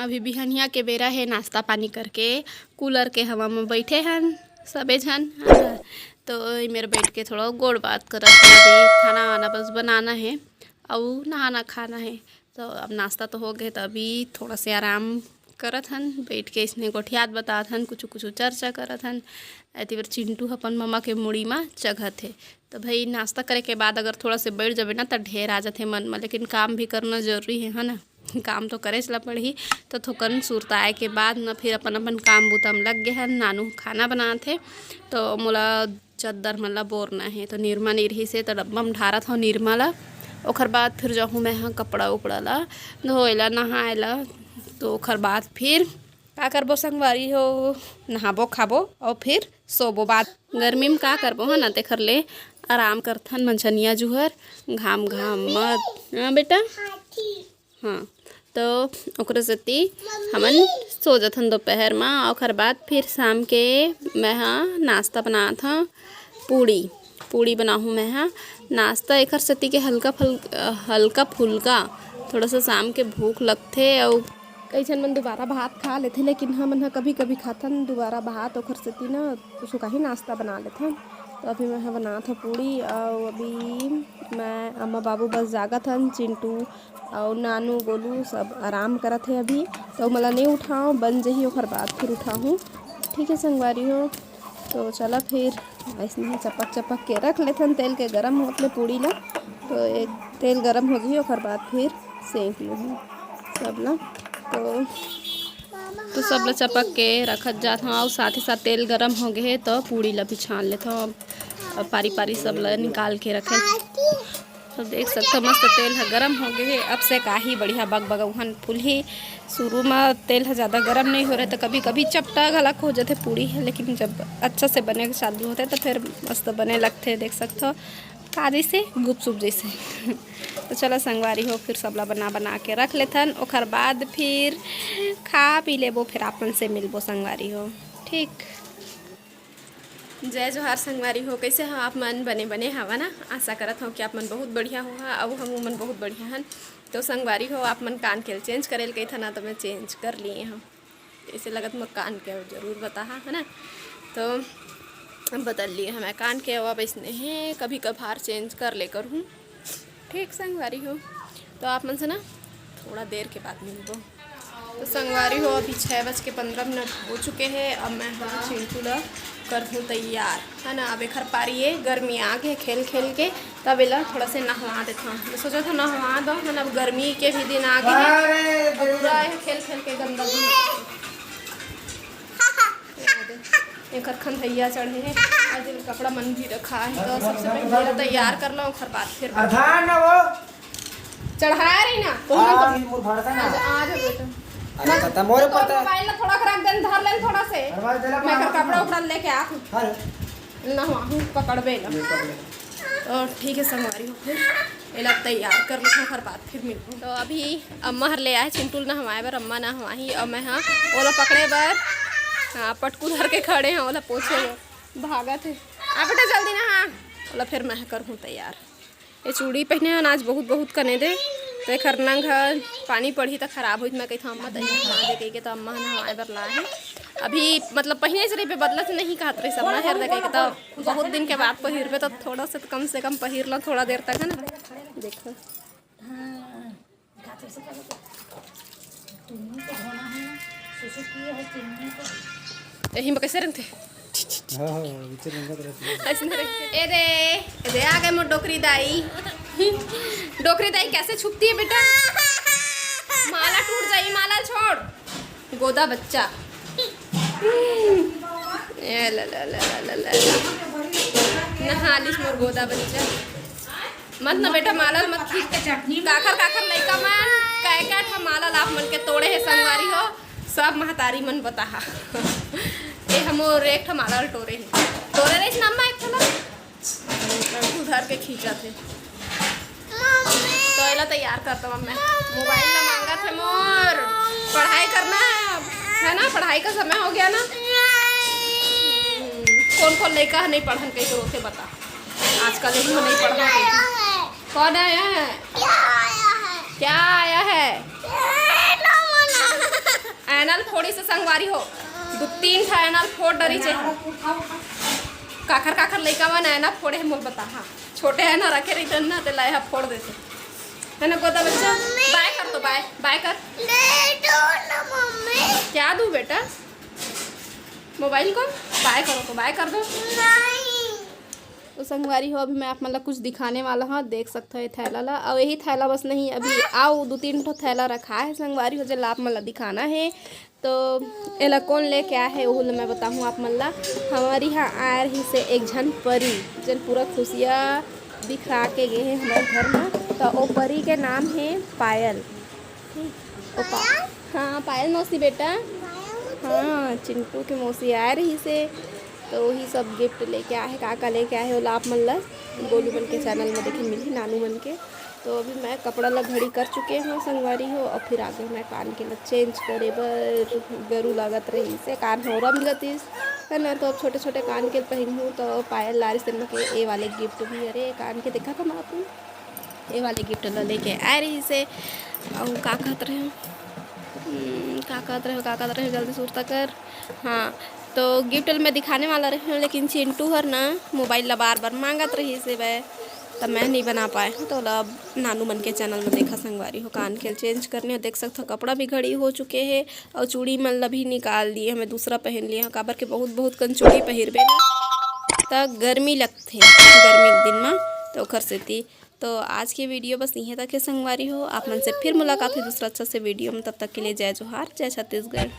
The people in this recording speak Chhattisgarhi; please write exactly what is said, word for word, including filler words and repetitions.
अभी बिहनिया के बेरा हे, नाश्ता पानी करके कूलर के हवा में बैठे हन सबे झन। हाँ, तो ए मेर बैठ के थोड़ा गोड़ बात करत हन। अभी खाना वाना बस बनाना हे, अउ नहाना खाना हे। तो अब नाश्ता तो हो गए, तो अभी थोड़ा से आराम करत हन, बैठ के इसने गोठियात बतात हन, कुछ कुछ चर्चा करत हन। एती बर चिंटू ह अपन ममा के मुड़ी म चघत हे। तो भाई, नाश्ता करे के बाद अगर थोड़ा से बैठ जाबे ना, तो ढेर आ जाथे मन में, लेकिन काम भी करना जरूरी है, है ना? काम तो करेच ला पड़ही। तो थोकन सुरताए के बाद न फिर अपन अपन काम बूता में लग गए हन। नानू खाना बनात हे, तो मोला चद्दर मन ला बोरना हे, तो निरमा नहीं रही से, तो डब्बा में ढारत हव निरमा ला। ओखर बाद फिर जाहूँ मैं ह कपड़ा उपड़ा ला धोए ला, नहाए ला। तो ओखर बाद फिर का करबो संगवारी हो, नहाबो खाबो और फिर सोबो। बाद गर्मी में का करबो, है ना, तेखर ले आराम करथन मंझनिया जुहर, घाम घाम मत, हाँ बेटा। हाँ, तो ओकरे सेती हमन सो जथन दोपहर म। ओकर बाद फिर शाम के मैं ह नाश्ता बनात हव, पूड़ी, पूड़ी बनाहूँ मैं ह। नाश्ता एकर सेती के हल्का फल-, हल्का फुल्का, थोड़ा सा शाम के भूख लगथे। अउ कई झन मन दोबारा भात खा लेथे, लेकिन हमन ह कभी कभी खाथन दोबारा भात, ओकर सेती ना सुखाही नाश्ता बना लेथन। तो अभी मैं ह बनात हव पूड़ी, अउ अभी मैं, अम्मा बाबू बस जागत हन, चिंटू अउ नानू गोलू सब आराम करत हे अभी। तो मला नहीं उठाओ, बन जही ओकर बाद फिर उठाहूँ, ठीक है संगवारी हो। तो चला फिर ऐसने ही चपक चपक के रख लेथन तेल के गरम होत ले पूड़ी ला। तो एक तेल गरम हो जही, ओकर बाद फिर सेंक लूँगी सब ला। तो तो सब ला चपक के रखत जात हूँ, और साथ ही साथ तेल गरम हो गए हे तो पूड़ी ला भी छान लेत हूँ। अब पारी पारी सब ला निकाल के रखे। तो देख सकते हो, मस्त तेल ह गरम हो गए हे। अब से काही बढ़िया बग बग उहन फुलही। शुरू में तेल ह ज़्यादा गरम नहीं हो रहे तो कभी कभी चपटा घलक हो जाते पूड़ी है, लेकिन जब अच्छा से बने के चालू होते तो फिर मस्त बने लगते। देख सकते हो, का जैसे गुपचुप जैसे। तो चलो संगवारी हो, फिर सबला बना बना के रख लेथन, ओकर बाद फिर खा पी लेबो, फिर आप मन से मिलबो संगवारी हो। ठीक, जय जोहार संगवारी हो, कैसे हो आप मन? बने बने हवा ना? आशा करत हूँ कि आप मन बहुत बढ़िया हो हा, अउ हम मन बहुत बढ़िया हन। तो संगवारी हो, आप मन कान के चेंज करे ल कही था ना, तो मैं चेंज कर लिए हूँ। ऐसे लगत मोर कान के, जरूर बताहा, है ना? तो बदल लिए हमें कान के, अब इसने हे, कभी कभार चेंज कर ले करूँ। ठीक संगवारी हो, तो आप मन से ना थोड़ा देर के बाद मिलबो। तो संगवारी हो, अभी छः बज के पंद्रह मिनट हो चुके हैं। अब मैं हाँ चिंटू ला करहूँ तैयार, है ना? अब एखर पारी ये गर्मी आ गए खेल खेल के, तब एला थोड़ा से नहवा देता हूँ। मैं सोचा था नहवा दो, है ना? अब गर्मी के भी दिन आ गए हैं, अरे, अब पूरा ये खेल खेल के गंदा दिन। ये दे, एकर खंधैया चढ़े है, आज दिन कपड़ा मन भी रखा है, तो सबसे पहले ये तैयार कर लो, ओकर बाद फिर अरे धान ना वो। चढ़ा रही ना, तो हाँ, हम ये मोर भाड़ा था ना। आज, आज बेटा। अरे पता मोरे तो पता। मोबाइल ला थोड़ा रख देन, धर लेन थोड़ा से। अरे भाई, तेरा मैं कर कपड़ा उपड़ा लेके आ तू। अरे। ना हुआ हूँ, पकड़बे ना। ये पकड़ ले। तो ठीक है संगवारी हो, फिर एला तैयार कर लेथन, ओकर बाद फिर मिलबो। तो अभी अम्मा हर ले आए चिंटू ल नहवाए बर, अम्मा नहवाही अउ मैं हा ओला पकड़े बर, हाँ, पटकू धर के खड़े हैं, ओला पोछे बर भागत है। आ बेटा जल्दी नहा, ओला फिर मैं करहूँ तैयार। ये चूड़ी पहने हन आज बहुत बहुत कने दे, तो एकर नंग ह पानी पड़ही त खराब होही, त मैं कहिथंव अम्मा तही नहवा दे कहिके, तो अम्मा ह नहवाए बर लाए हे। अभी मतलब पहिने से रही पे बदलत नहीं कहत रही सब मैं हेर दे कहिके, तो बहुत दिन के बाद पहिरबे तो थोड़ा से, कम से कम पहिर लो थोड़ा देर तक, है ना? देखो। यही में कैसे रंगते? हाँ, हाँ, नीचे रंगत रहती है। ऐसे नहीं रंगते। ए दे, ए दे, आ गए मोर डोकरी दाई। डोकरी दाई कैसे छुपती है बेटा? माला टूट जाई, माला छोड़। गोदा बच्चा। ए ला ला ला ला ला ला। नहा लिस मोर गोदा बच्चा। मत ना बेटा, माला ल मत खींच। काखर काखर लइका मन, काय काय ठा माला ल आप मन के तोड़े हे संगवारी हो, सब महतारी मन बताहा। ए हमर एक ठा माला ल टोरे हे, टोरे रहिस ना अम्मा एक ठा ला। उधर के खींचत हे। तो एला तैयार करता हूँ मैं। मोबाइल ला मांगत हे मोर। पढ़ाई करना है, है ना? पढ़ाई का समय हो गया ना। कौन कौन लइका नहीं पढ़न कहीं तो रोते बता। आजकल यही नहीं पढ़ना चाहिए। कौन आया है? क्या आया है? क्या आया है? एनल फोड़ी से संगवारी हो, दू तीन ठा एनल फोड़ डरी चे। काखर काखर लइका मन एनल फोड़े हे मोर बता। हाँ, छोटे हे ना, रखे रहितन ना, ते लाए हा फोड़ देते। है ना गोदा बच्चा? बाय कर तो, बाय, बाय कर। दे दो ना मम्मी। क्या दूँ बेटा? मोबाइल को बाय करो तो बाय कर दो। नहीं। तो संगवारी हो, अभी मैं आप मन ला कुछ दिखाने वाला हूँ। देख सकते हो ये थैला ला, और यही थैला बस नहीं, अभी आउ दू तीन ठो थैला रखा है संगवारी हो, जेला आप मन ला दिखाना है। तो एला कौन लेके आए है, ओहू ला मैं बताहूँ आप मन ला। हमर यहाँ आए रहिसे एक झन परी, जेन पूरा खुशिया बिखरा के गे हे हमर घर में। तो ओ परी के नाम है पायल। ओ पा-, हाँ, पायल मौसी बेटा। हाँ, चिंटू के मौसी आए रहिसे, तो वही सब गिफ्ट लेके आए हे। का का लेके आए हे, ओला आप मन ला गोलू मन के चैनल में देखे मिलही, नानू मन के। तो अभी मैं कपड़ा ला घड़ी कर चुके हूँ संगवारी हो, और फिर आगे मैं कान के ला चेंज करे बर गरू लागत रहिसे, कान हौरा मिलतिस है ना। तो अब छोटे छोटे कान के पहिनहूँ, तो पायल लारिस तेन के ए वाले गिफ्ट भी, अरे कान के देखा था ना आप, ए वाले गिफ्ट ला लेके आए रहिसे। अउ का कहत रहे, हम्म, का कहत रहे, का कहत रहे, जल्दी सुरता कर। हाँ, तो गिफ्ट ल मैं दिखाने वाला रहे हूँ, लेकिन चिंटू हर ना मोबाइल ला बार बार मांगत रहिसे बे, त मैं नहीं बना पाए हूँ। तो ओला अब नानू मन के चैनल में देखा संगवारी हो, कान के चेंज करने हो। देख सकत हो, कपड़ा भी घड़ी हो चुके हे, और चूड़ी मन ला भी निकाल दिए, मैं दूसरा पहन लिए हूँ, काबर के बहुत बहुत कन चूड़ी पहिरबे ना, त गर्मी लगथे गर्मी के दिन में, तो ओखर सेती। तो आज के वीडियो बस इहें तक हे संगवारी हो। आप मन से फिर मुलाकात होही दूसरा अच्छा से वीडियो में। तब तक के लिए जय जोहार, जय छत्तीसगढ़।